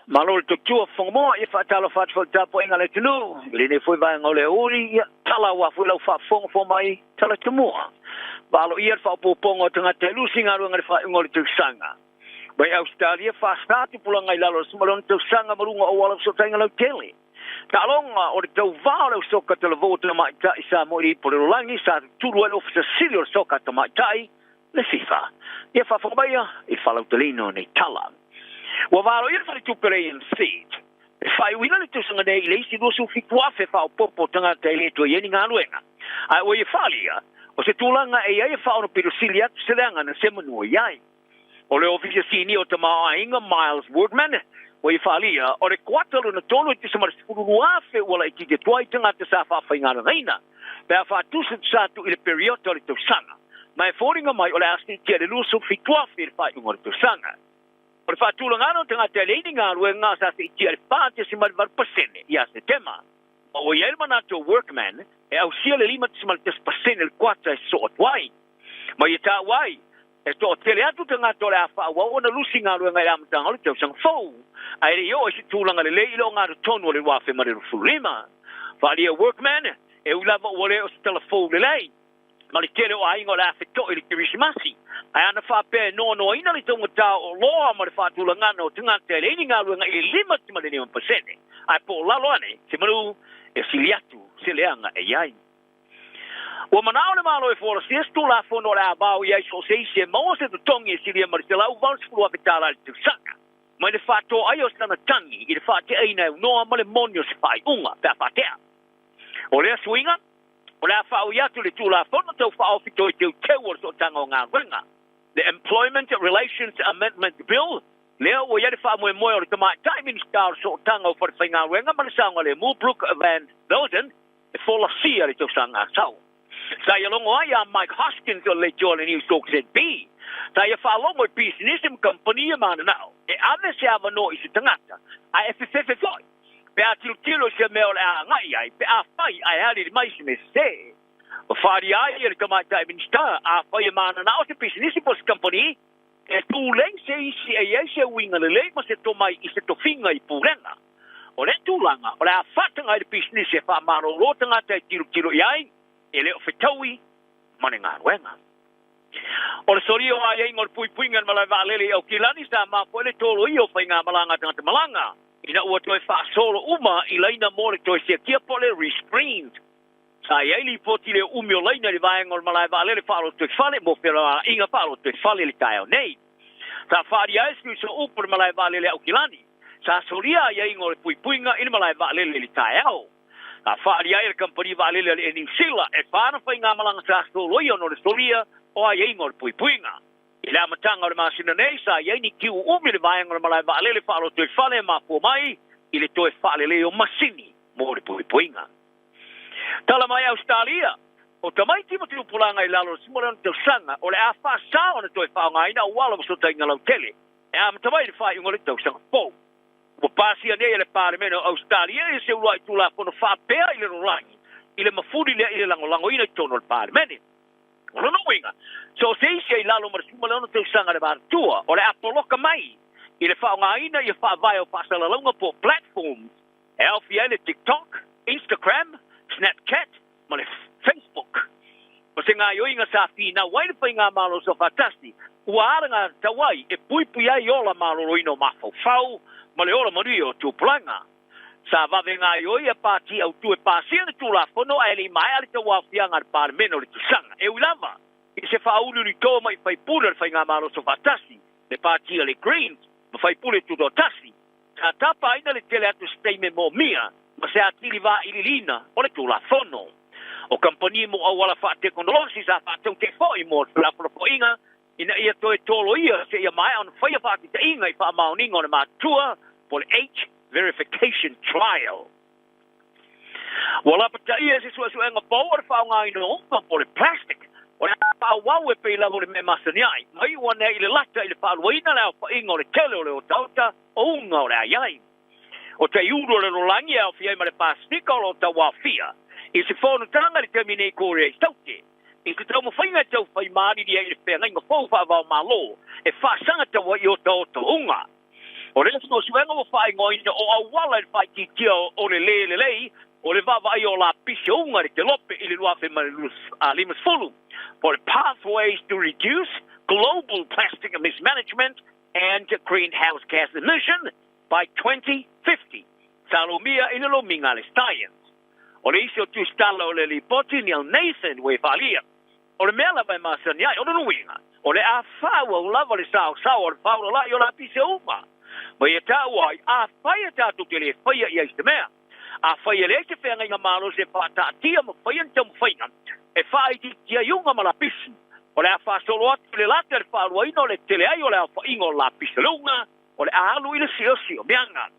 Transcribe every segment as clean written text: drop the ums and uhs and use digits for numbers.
Malo le tautua Fofogamoa, ia faatalofa atu foi i le tapuaiga a le atunuu i lenei foi vaega o le aoauli, ia tala aua foi lau faafofoga mai tala tomua. Valoia le faaopoopoga o tagata e lusi galuega i le faaiuga o le tausaga. Mai Ausetalia, fasa tupulaga i lalo o le 16 tausaga ma luga o auala fesootaiga lautele. Taaloga o le tauva o le au soka talavou o tamaitai Samoa i le Ipu o le Lalolagi sa tutulu ai le Ofisa Sili o le Soka Tamaitai, le FIFA. Ia faafofoga maia i le faalauteleina o nei tala. Ua valoia le faletupe o le ANZ e faaiuina le tausaga nei i le isi 27,000 faaopoopo o tagata e le toe i ai ni galuega. Ae ua ia faaalia, o se tulaga e i ai e faaono pito sili atu se leaga na semanua i ai. O le Ofisa Sinia o Tamaoaiga Miles Workman ua ia faaalia, o le kuata lona tolu e tusa ma le 12,000 ua laitiiti atu ai tagata sa faafaigaluegaina pe a faatusatusa atu i le periota o le tausaga, ma e foliga mai o le a siitia i le 27,000 i le faaiuga o le tausaga. O le faatulagaga o tagata e leai ni galuega sa siitia i le 4.8% ia Setema, ma ua i ai le manatu o Workman e ausia le 5.1% le kuata e sosoo atu ai. Ma ia taua ai, e toatele atu tagata o le a faaauau ona lusi galuega i le amataga o le tausaga fou, ae le i oo i se tulaga lelei i le ogatotonu o le 2025. Faaalia Workman, e ui lava ua le o se tala fou lelei, ma le tele o aiga o le a feto'i i le Kerisimasi, ae ana faapea e noanoaina le taugata o oloa ma le faatulagaga o tagata e leai ni galuega i le 5.5%, ae po o lalo ane se manu e sili atu se leaga e i ai. Ua manao le Malo e folasia se Tulafono o le a vao i ai so o se isi e maua se totogi e silia ma le $180,000 i le tausaga, mai le faatoaia o sana tagi i le faateaina e unoa ma le moni o se faaiuga pe a faatea. O lea suiga, o le a faaui atu le Tulafono Tau Faaofi Toe Teuteu o le Sootaga o Galuega, le Employment Relations Amendment Bill, lea ua i ai le faamoemoe o le Tamaitai Minisita o le Sootaga o Falefaigaluega ma le Saogalemu Brooke Van Velden e folasia le tausaga asau. Sa ia logo ai a Mike Hoskins o le leitioa a le News Talk ZB. Sa ia faalogo i pisinisi ma kamupani e mananao e ave se avanoa i se tagata, ae e fefefe foi pe a tilotilo i se mea o le a agai ai pe afai ae alili mai se mea sese. Ua faaalia ai e le Tamaitai Minisita, afai e mananao se pisinisi po o se kamupani, e tulei se isi e i ai se uiga lelei ma se tomai i se tofiga i pulega. O lea tulaga, o le a faataga ai le pisinisi e faamalolo tagata e tilotilo i ai, e le o fetaui ma le galuega. O le solia o aiaiga o le puipuiga i le malae vaalele i Aukilani sa mafua ai le toloia o faigamalaga a tagata malaga ina ua toe faasolo uma i laina mo le toe siakia po o le rescreened. Sa i ai lipoti le umi o laina i le vaega o le malae vaalele faalotoifale mo felauaiga faalotoifale i le taeao nei. Sa faaalia ai se uso upu i le malae vaalele Aukilani. Sa solia aiaiga o le puipuiga i le malae vaalele i le taeao. Sa faaalia ai e le kamupani vaalele a le Air New Sila e fa ana faigamalaga sa soloia ona o le solia o aiaiga o le puipuiga. I le amataga o le masina nei, sa i ai ni kiu umi i le vaega o le malae vaalele faalotoifale e mafua mai i le toe faalelei o masini mo le puipuiga. Tala mai Ausetalia, o tamaiti ma tupulaga i lalo o le 16 tausaga o le a faasa ona toe faaaogaina auala fesootaiga lautele e amata mai i le faaiuga o le tausaga fou. Ua pasia nei e le Palemene o Ausetalia ia se uluai Tulafono faapea i le lalolagi i le mafuli lea i le lagolagoina i totonu o le Palemene. O lona uiga, so o se isi e i lalo ma le 16 tausaga le matutua o le a poloka mai i le faaaogaina ia faavae o faasalalauga po o platforms e aofia ai le TikTok, Instagram, Snapchat ma le Facebook. O se gaoioiga sa finau ai le Faigamalo Soofaatasi ua alagatatau ai e puipui ai ola maloloina o mafaufau ma le ola manuia o tupulaga. Sa vave gaoioi a Pati Autu e pasia le Tulafono ae le i maea le tauaofiaga a le Palemene o le tausaga. E ui lava i se faauluulu to mai faipule o le Faigamalo Soofaatasi, le Pati a le Greens ma faipule tutoatasi, Sa tapaina le tele atu o se taimi e moomia ma se atili vailiiliina o le Tulafono. O kamupani mo auala faatekonolosi sa faatautee foi mo le felafolafoaiga ina ia toe toloia seia maea ona faia faatitaiga i faamaoniga o le matutua po o le Age Verification Trial. Ua lapataia e se suesuega fou o le faaaogaina o uta po o le plastic o le a faaauau e pei lava o le mea masani ai, ma iu ane ai i le lata i le faaluaina le aofaiga o le tele o le otaota o uga o le a i ai. O tai ulu o le lalolagi e aofia ai ma le Pasefika o lo o tauaofia i se fonotaga i le taimi nei i Korea i Saute, i se taumafaiga e tau fai maalili ai i le feagaiga fou faava-o-Malo e faasaga tau ai i otaota o uga. O le suesuega ua faaigoaina o auala i le faaitiitia o le lē lelei o le vaavaaia o lapisi uga i le kelope i le 2050, po o le Pathways to Reduce Global Plastic Mismanagement and Greenhouse Gas Emission by 2050, sa lomia i le lomiga a le Science. O le isi o tusitala o le lipoti, Neil Nathan, ua e faaalia, o le mea lava e masani ai, o lona uiga, o le a faaauau lava le saosao o le faaolalai o lapisi uga. Ma ia taua ai, afai e tatou te le faia i ai se mea, afai e leai se feagaiga malosi e faataatia ma faia ni taumafaiga e faaitiitia ai uga ma lapisi, o le a faasolo atu i le lata i le faaluaina o le tele ai o le aofaiga o lapisi luga, o le a alu i le siosiomiaga.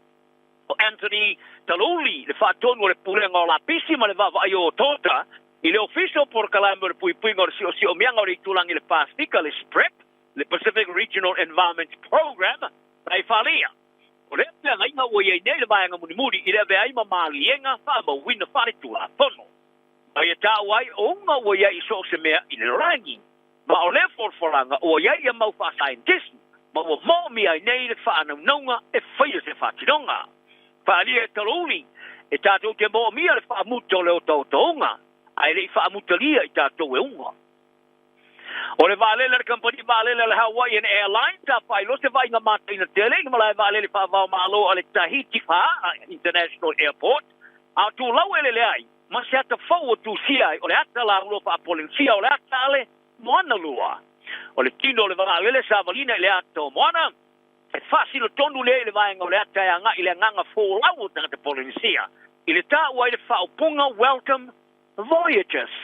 O Anthony Talouli, le faatonu o le Pulega o Lapisi ma le Vaavaaia o Otaota i le Ofisa o Polokalame o le Puipuiga o le Siosiomiaga o le Itulagi i le Pasefika, le SPREP, le Pacific Regional Environment Programme, sa i faaleia. O lea feagaiga ua i ai nei le vaega mulimuli i le avea ai ma maliega faamauina faaletulafono. Ma ia taua ai o uga ua i ai i so o se mea i le lalolagi. Ma o lea folafolaga ua i ai ia mau faasaienitisi ma ua moomia ai nei le faanaunauga e faia se faatinoga. Faaalia e Talouli, e tatou te moomia le faamuta o le otaotaoga, ae le i faamutalia i tatou e uga. O le vaalele a le kamupani vaalele a le Hawaiian Airlines sa faailoa se vaaiga mataina tele i le malae vaalele faava-o-Malo a le Tahiti Faa'a International Airport, a o tulau elele ai ma se ata fou ua tusia ai o le ata lauloa faapolenisia o le ata a le Moana Lua. O le tino o le vaalele sa valina i le ata o Moana, e faasino tonu lea i le vaega o le ata e agai i le agaga folau o tagata Polenisia i le taua ai le faaupuga Welcome Voyages.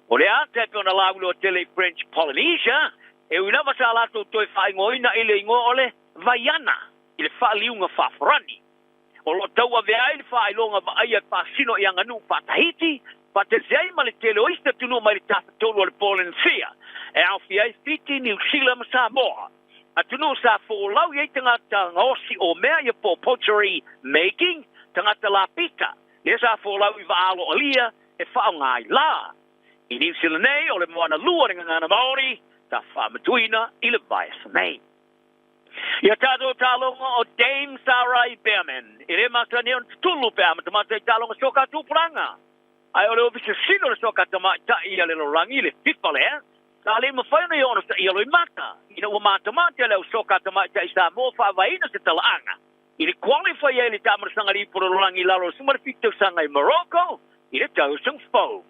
O le ata e pei ona lauiloa tele i French Polynesia, e ui lava sa latou toe faaigoaina i le igoa o le Vaiana i le faaliuga faafarani. O lo o tauavea ai le faailoga vaaia e faasino i aganuu faa-Tahiti, faatasi ai ma le tele o isi atunuu mai le Tafatolu o le Polenisia, e aofia ai Fiti, Niu Sila ma Samoa. Atunuu sa folau i ai tagata gaosi o mea ia po o pottery making, tagata lapita, lea sa folau i vaa aloalia e faaaoga ai la. I Niu Sila nei, o le moana lua le gagana Maori, sa faamatuina i le vaiaso nei. Ia tatou taaloga o Dame Sarai Bareman, e le masani ona tutulu pe a matamata i taaloga soka tupulaga. Ae o le Ofisa Sili o le Soka Tamaitai a le Lalolagi, le FIFA lea, sa le mafai ona ia onosaia loimata, ina ua matamata le au soka tamaitai Samoa faavaeina se talaaga i le qualify ai le taamalosaga lipo lalolagi i lalo o le 17 tausaga i Morocco i le tausaga fou.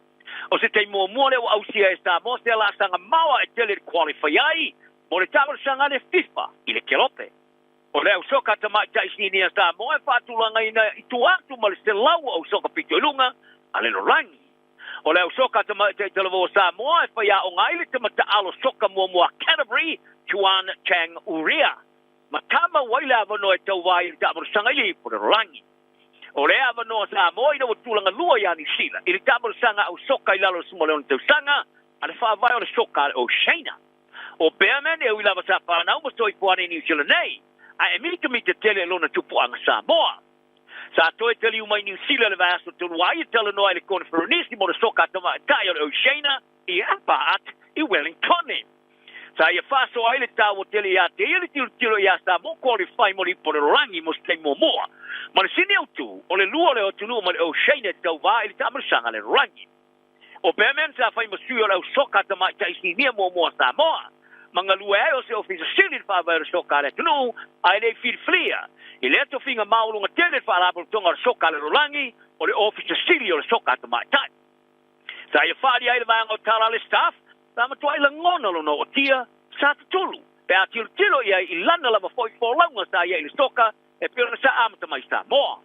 O se taimi muamua lea ua ausia e Samoa se laasaga maoae tele i le qualify ai mo le taamalosaga a le FIFA i le Kelope. O le au soka tamaitai sinia Samoa e faatulagaina i tua atu ma le 100 o au soka pito i luga a le lalolagi. O le au soka tamaitai talavou o Samoa e faiaoga ai le tama taalo soka muamua Canterbury, Juan Chang Uria, ma tamau ai le avanoa e tauva ai i le taamalosaga i le ipu o le lalolagi. O lea avanoa Samoa ina ua tulaga lua ia Niu Sila i le taamalosaga au soka i lalo o le 16 tausaga a le faavae o le soka a le Oceania. O Bearman e ui lava sa fanau ma soifua i Niu Sila nei, ae e mitamita tele i lona tupuaga Samoa. Sa toe taliu mai Niu Sila le vaiaso talu ai e talanoa i le koneferenisi mo le soka tamaitai o le Oceania i Upper Hutt i Wellingtone. Sa ia faasoa ai le taua tele ia te ia le tilotilo ia Samoa qualify mo le ipu o le lalolagi mo se taimi muamua. Ma le sini autu, o le lua o le atunuu ma le Oceania e tauvā i le taamalosaga a le lalolagi. O Bearman sa fai ma sui o le au soka tamaitai sinia muamua a Samoa, ma galue ai o se ofisa sili i le faavae o le soka a le atunuu, ae le i filifilia i lea tofiga maualuga tele i le faalapotopotoga o le soka a le lalolagi, o le ofisa sili o le soka tamaitai. Sa ia faaalia ai le vaega o tala a le staff, sa matuai lagona lona ootia, sa tutulu, pe a tilotilo i ai i lana lava foi folauga sa ia i le soka e pei ona sa amata mai Samoa.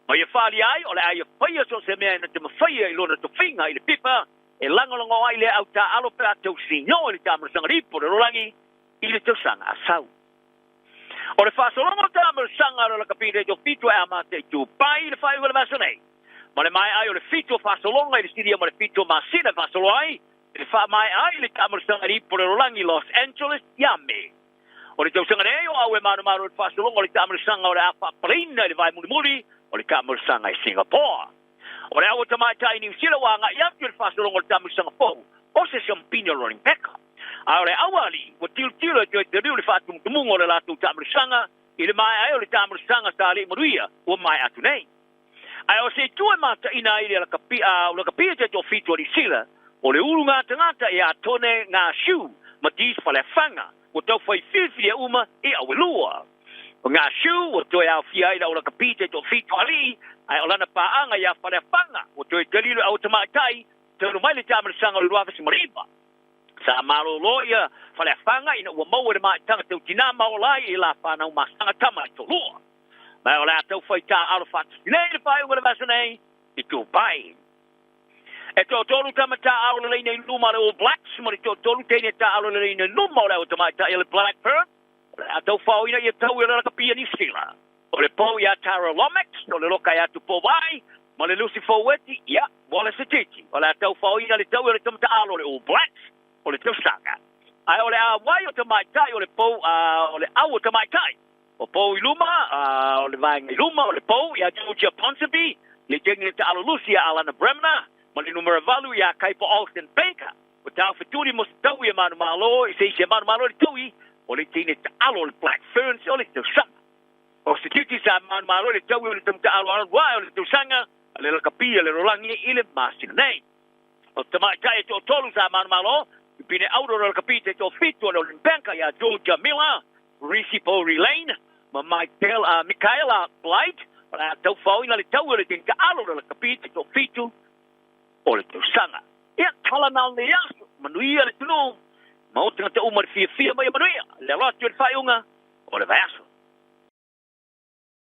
Ma ia faaalia ai, o le a ia faia so o se mea e na te mafaia i lona tofiga i le FIFA, e lagolago ai lea au taaalo pe a tausigo i le taamalosaga lipo o le lalolagi i le tausaga a sau. O le faasologa o taamalosaga o le lakapi le 7 e amata i Dubai i le faaiuga o le vaiaso nei. Ma le maea ai o le 7 o faasologa i le silia ma le 7 o masina e faasolo ai i le faamaea ai le taamalosaga lipo o le lalolagi i Los Angeles ia Me. O le tausaga nei o au e manomano i le faasologa o le taamalosaga o le a faapaleina i le vae mulimuli o le taamalosaga i Singapore. O le au tamaitai i Niu Sila ua agai atu i le faasologa o le taamalosaga fou o se siampini o Running Back. A o le au alii ua tilotilo e toe taliu le faatumutumuga o le latou taamalosaga I le maea ai o le taamalosaga sa alii manuia ua maea atu nei. Ae o se itu e mataina ai le alakapi, a o lakapia te toafitu a Niu Sila, o le ulu ngā tangata e atone ngā siu ma dis faleafaga ua taufai filifilia uma i auelua. O ngā siu ua toe aofia ai le aulakapi te toafitu a alii, ae o lana paaga iā faleafaga ua toe talilo i auatamaitai talu mai le taamalosaga o le 2009. Sa malolo ia Faleafaga ina ua maua i le maitaga tau tinā ma ola ai i la whanau masaga tama i tolua. Ma o le a taufai taaalo faatasi nei le faaiuga o le vaiaso nei i Dubai. E toatolu tama taaalo lelei nei luma o le All Blacks ma le toatolu teine taaalo lelei nei luma o le auatamaitai a le Black Ferns. O le a taufaoina ia taui o le lakapi a Niu Sila. O le pou iā Tara Lomax, o le loka iā Tupouai, ma le Lucy Foueti, ia, Wallace Titi. O le a taufaoina le taui o le tama taaalo o le All Blacks o le tausaga. Ae o le auai o tamaitai o le pou, a o le au o tamaitai. O pou i luma, a o le vaega i luma o le pou iā Georgia Ponsonby, le teine taaalo Lucy iā Alana Bremner, ma le numera 8 iā Kaipo Alston Baker. Ua taufetuli mo se taui e manumalo i se isi e manumalo i le taui o le teine taaalo o le Black Ferns o le tausaga. O se tiuti sa manumalo i le taui o le tau taaalo alu ae o le tausaga a le lakapi a le rolagi i le masina nei. O tamaitai e toatolu sa manumalo i pine auro o le lakapi te toafitu o le Olimpenka iā Georgia Miller, Reece Bowry Lane ma Michael, Michaela Blight o le a taufaoina le taui o le teine taaalo o le lakapi te toafitu o le tausaga. Ia, tala na o lenei aso, manuia le atunuu, ma o tagata uma le fiafia mai ia manuia, le alo atu i le faaiuga o le vaiaso.